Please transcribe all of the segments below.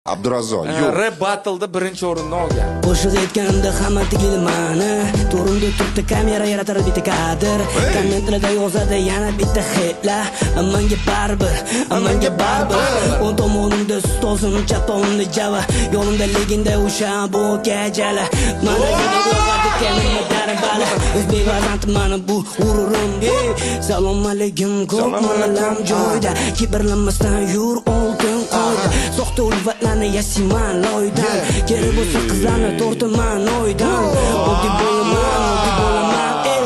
Abdurazzoq, yo'q. Rap battle'da birinchi o'rinni olgan. Qo'shiq aytganimda hamma tinglaydi mani. To'rimda turibdi kamera, yaratar bitta kadr. Kommentlarda yozadi yana bitta xetla. Manga baribir, manga baribir. O'ng tomonimda ustozim, chap tomonimda Java. Yonimda legenda o'sha bu gajala. Mana bala. O'zbek farzandi mana bu g'ururim. Ey, salom alaykum, ko'p manalam joyda. Kibrlanmasdan yur, oltin qoida. Soxta ulfatlarni yasayman loydan. Kerak bo'lsa, qizlarni tortaman oydan. Oddiy bo'laman, oddiy bo'laman, ey.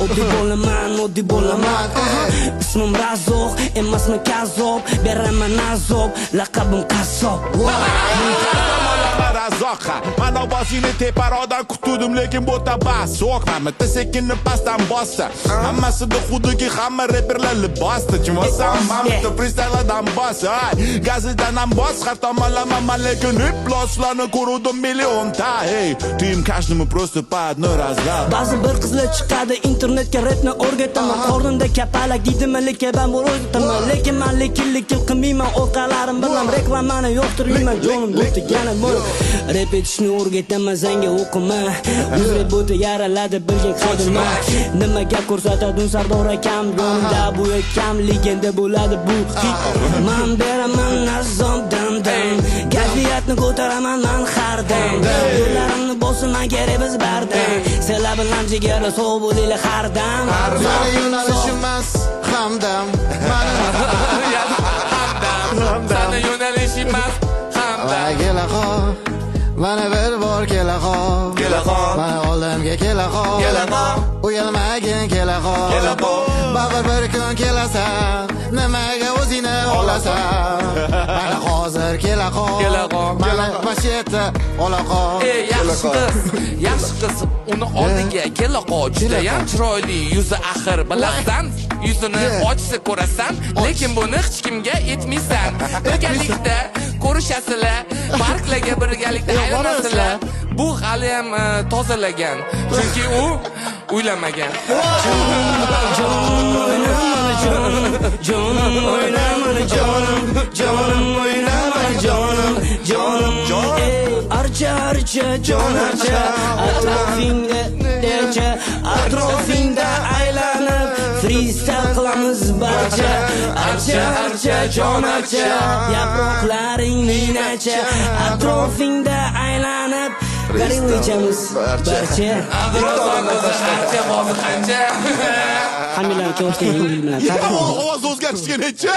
Oddiy bo'laman, oddiy bo'laman, aha. Ismim Razzoq, emasmi kazzob. Beraman azob, laqabim qassob. Razzoqqa man ovozingni teparoqdan kutuvdim, lekin bo'ta bas so'kma bitta sekinni pastdan bossa. Hammasida xuddiki hamma reperlar libosda. Tushunayapsan, man bitta freestyledan bos, ay, gazidan ham bos, har tomonlama man, lekin ifloslarni ko'ruvdim millionta. Ey, ты им каждому просто по одной раздал. Ba'zi bir qizlar chiqadi internetga, repni o'rgataman. Qornimda kapalak deydimi, lekin man o'rgataman. Lekin man lekin qilmayman, orqalarim bilan reklamani yoqtirmayman. Jonim bo'tgani bu. Rep etishni o'rgataman senga, o'qima. O'z rep bo'ti yaraladi, bilgin qadrma. Nima gap ko'rsatadi Sardor akam yonida, bu akam legenda bo'ladi bu hit. Man beraman azob dam dam. Kayfiyatni ko'taraman man har dam. Yo'llarimni bosaman, kerak biz bardam. Sizlar bilan jigarlar, sog' bo'linglar har dam. Mani yo'nalishim emas, hamdam. Mani Hamdam. Sani yo'nalish emas, hamdam. Mana kela qol. Mana bir bor kela qol. Kela qol. Mana oldimga kela qol. Kela qol. Uyalmagin, kela qol. Kela qol. Baribir bir kun kelasan. Nimaga o'zingni olasan? Mana hozir kela qol. Kela qol. Mana vasheta ola qol. Ey, yaxshi qiz, yaxshi qiz, uni oldiga kela qol, judayam chiroyli yuzi axir, bilasan, yuzini ochsa ko'rasan, lekin buni hech kimga aytmaysan. Birgalikda ko'rishasizlar, parklarga birgalikda aylanasizlar. Bu haliyam tozalagan, chunki u uylanmagan. Jonim o'ynama, jonim, jonim o'ynama, jonim, jonim o'ynama, jonim, jonim, ey, archa, archa, jon archa, atrofingda necha, atrofingda aylanib freestyle qilamiz barcha. Archa, archa, jon archa, yaproqlaring ninacha, atrofingda aylanib gorilla ichamiz barcha. Abdurrazzoq o'zi ancha, hozir qancha. Hammanglarni kelayotgan Yangi yil bilan tabriklayman. Ovoz o'zgarishga necha.